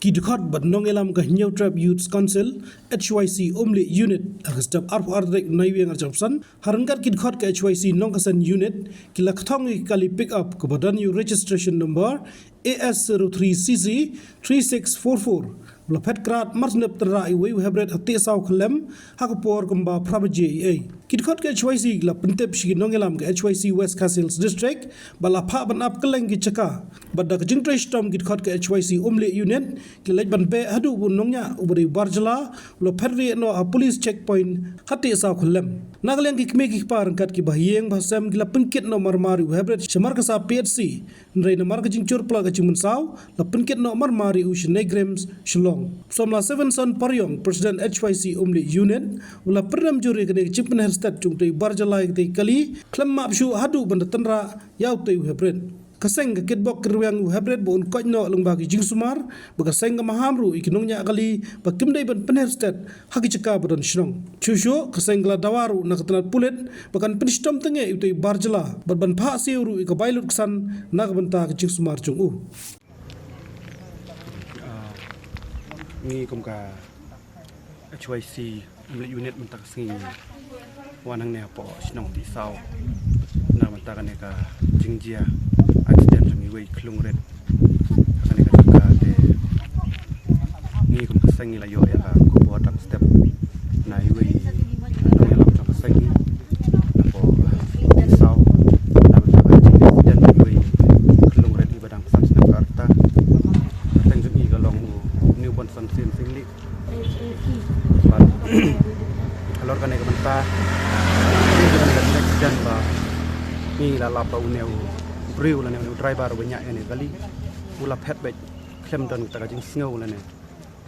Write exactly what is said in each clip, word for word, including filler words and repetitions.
Ki dkhot bad nongïalam ka Hynñiewtrep Youth Council, H Y C Umlieh Unit, ha ka step arphew ar tarik Naiwieng arphew san, ha ryngkat ki dkhot ka H Y C Nongkasen Unit, ki la kthong ïa ka kali pick up kaba don ïa u registration number A S zero three C C three six four four, ba la phet krad mar sngap tynrah ïa uwei u heprit ha Tiehsaw Khyllem, ha ka por kumba phra baje eiei. Ki dkhot ka H Y C ki la pyntip sha ki nongïalam ka H Y C West Khasi Hills District ba la phah ban ap kylleng ki jaka. Bad da ka jingtrei shitom ki dkhot ka H Y C Umlieh Unit ki leit ban beh haduh ba u nongñiah uba dei u bar jylla u la phet rieh noh ha police checkpoint ha Tiehsaw Khyllem. Na ka liang ki kmie ki kpa ryngkat ki bahaïing bahasem ki la pynkit noh marmar ïa u heprit sha Markasa P H C. Hynrei namar ka jingchur palat ka jingmynsaw, la pynkit noh marmar ïa u sha NEIGRIHMS Shillong. Samla Sevenson Pariong, President H Y C Umlieh Unit, u la pyndem jur ïa kane ka jingpynher stet jong utei u bar jylla ïa katei ka kali, khlem map shuh haduh ban da tynrah ïa utei u heprit. Ka seng ka kitbok kitrwiang ïa u heprit ba un koit noh lyngba ki jingsumar, ba ka seng ka maham ruh ïa ki nongñiah kali ba kim dei ban pynher stet ha ki jaka ba don shnong. Shuh shuh ka seng ka la dawa ruh na ka tnat pulit ba kan pynshitom tyngeh ïa utei u bar jylla bad ban phah siew ruh ïa ka bai lutksan na ka bynta ka jingsumar jong u. Ah, ngi kum ka H Y C Umlieh Unit mynta ka sngi ngi wan hangne hapoh shnong Tiehsaw na ka bynta kane ka jingjia accident jong iwei i khyllung rit ha kane ka jaka. Te ngi kum ka seng ngi la ïoh ïa ka khubor dang step na iwei i nongïalam jong ka seng ngi hapoh, ah, Tiehsaw na ka bynta ka jingjia accident jong iwei i khyllung rit iba dang san snem ka rta. Kyrteng jong i ka long u Newborn Samsem Syiemlieh. Bad halor kane ka bynta, kane ka accident ba ngi la lap ba une u briew lane une u driver uba ñiah ïa kane ka kali u la phet beit khlem don kata ka jingsngew lane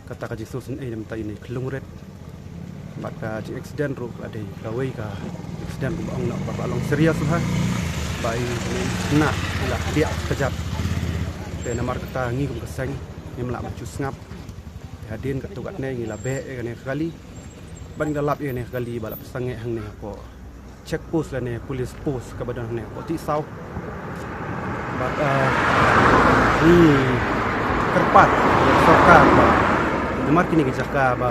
kata ka jingsngewsynei na ka bynta ine i khyllung rit. Bad ka jingaccident ruh ka la dei kawei ka accident ba ong noh ba ka long serious bha, ba i khynnah i la khyndiat kjat. Te namar kata ngi kum ka seng ngim lah ban shu sngap. Hadien katto katne ngi la beh ïa kane ka kali. Bad ngi la lap ïa kane ka kali ba la pynsangeh hangne hapoh check post lane police post kaba don hangne hapoh Tiehsaw. Bad, eh, ngi kyrpad ïa ka sorkar ba namar kine ki jaka ba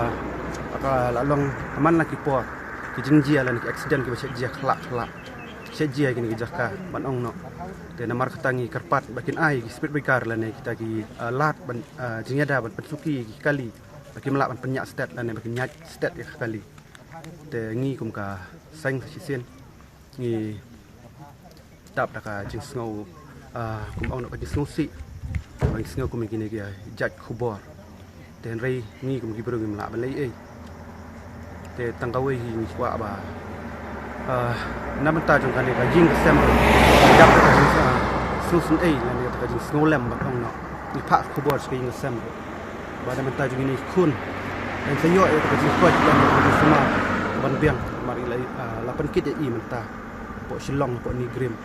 ka la long man la ki por ki jingjia lane ki accident kiba shait jia khlak khlak, shait jia kine ki jaka ban ong noh. Te namar kata ngi kyrpad ba kin ai ki speed breaker lane kita ki, eh, lad ban, eh, jingïada ban pynsuki ki kali ba kim lah ban pynñiah stet lane ba kin ñiah stet ïa ka kali. Te ngi kum ka seng sa shisien ngi dap da ka jingsngew, ah, kum ong noh ka jingsngewsih, ka jingsngew kum ïa kine ki jait khubor. Te hynrei ngi kum ki briew ngim lah ban leh ei. Te tang kawei hi ngi kwah ba, ah, na bynta jong kane ka ïing ka sem ruh, dap da ka jing, ah, sngewsynei lane da ka jingsngewlem ban ong noh. Ngi phah khubor sha ka ïing ka sem ruh ba na bynta jong kine ki khun, yn sa ïoh ïa ka jingkoit lane ka jingsumar ban biang, namar i la, ah, la pynkit ïa i mynta hapoh Shillong hapoh NEIGRIHMS.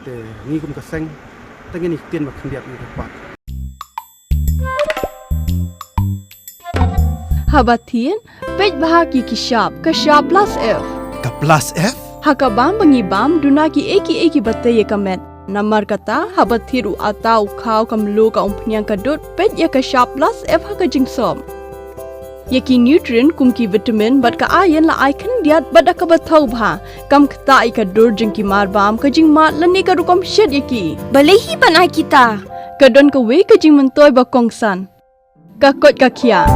Te ngi kum ka seng tang kine ki ktien ba khyndiat ngi kyrpad. Haba thied, peit bha ki ki shap, ka shap plus F. Ka plus F? Ha ka bam ba ngi bam, duna kiei kiei kiba tei ïa ka met. Namar kata, haba thied u atta, u khaw, ka mluh, ka umphniang, ka dud, peit ïa ka shap plus F ha ka jingsop. Ïa ki nutrient kum ki vitamin bad ka iron la ai khyndiat bad da kaba thaw bha. Kam ktah ïa ka dur jong ki mar bam, ka jingmad lane ka rukom shet ïa ki. Balei hi ban ai kita? Ka don kawei ka jingmyntoi ba kongsan. Ka koit ka khiah.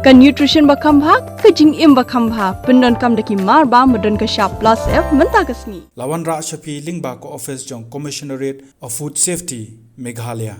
Ka nutrition ba kham bha, ka jingim ba kham bha. Pyndonkam da ki mar bam ba don ka shap plus F mynta ka sngi. La wanrah sha phi lyngba ka office jong Commissionerate of Food Safety, Meghalaya.